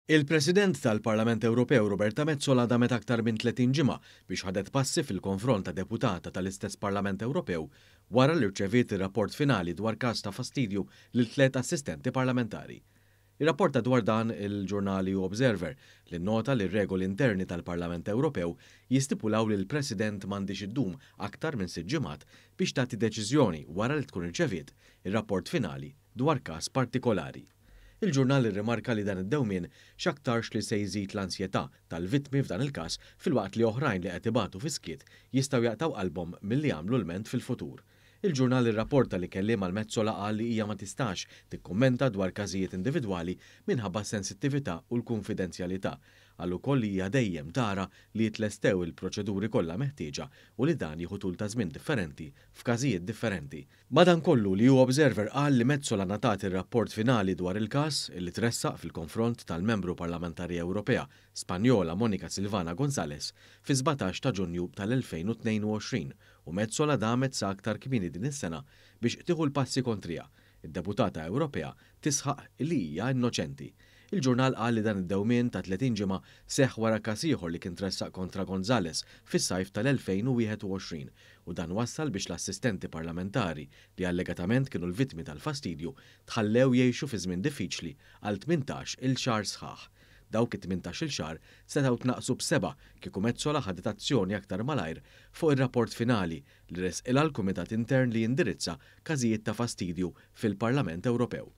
Il-President tal-Parlament Ewropew Roberta Metsola damet aktar minn 30 ġimgħa biex ħadet passi fil-konfront ta' deputata tal-istess Parlament Ewropew wara li rċeviet ir-rapport finali dwar każ ta' fastidju lil tliet assistenti parlamentari. Irrapporta dwar dan il-ġurnal EU Observer li nnota li r-regoli interni tal-Parlament Ewropew jistipulaw li l-President m'għandhiex iddum aktar minn sitt ġimgħat biex tagħti deċiżjoni wara li tkun irċeviet ir-rapport finali dwar każ partikolari. Il-ġurnal irrimarka li dan id-dewmien x'aktarx li se jżid l-ansjetà tal-vittmi f'dan il-każ filwaqt li oħrajn li qed ibatu fis-skiet jistgħu jaqtgħu qalbhom milli jagħmlu lment fil-futur. Il-ġurnal irrapporta li kelliem għal Metsola qal li hija ma tistax tikkummenta dwar każijiet individwali minħabba s-sensittività u l-kunfidenzjalità. Qal ukoll li hija dejjem tara li jitlestew il-proċeduri kollha meħtieġa u li dan jieħu tul ta' żmien differenti f'każijiet differenti. Madankollu, l-EU Observer qal li Metsola ngħatat ir-rapport finali dwar il-każ, li tressaq fil-konfront tal-Membru Parlamentari Ewropea Spanjola Monica Silvana González fis-17 ta' Ġunju tal-2022 u Metsola damet sa aktar kmieni din is-sena biex tieħu l-passi kontriha. Id-deputata Ewropea tisħaq li hija innoċenti. Il-ġurnal qal li dan id-dewmien ta' 30 ġimgħa seħħ wara każ ieħor li kien tressaq kontra González fis-sajf tal-2021 u dan wassal biex l-assistenti parlamentari li allegatament kienu l-vittmi tal-fastidju tħallew jgħixu fi żmien diffiċli għal 18-il xahar sħaħ. Dawk it-18-il xahar setgħu tnaqqsu b'sebgħa kieku Metsola ħadet azzjoni aktar malajr fuq ir-rapport finali li ressqilha l-Kumitat Intern li jindirizza każijiet ta' fastidju fil-Parlament Ewropew.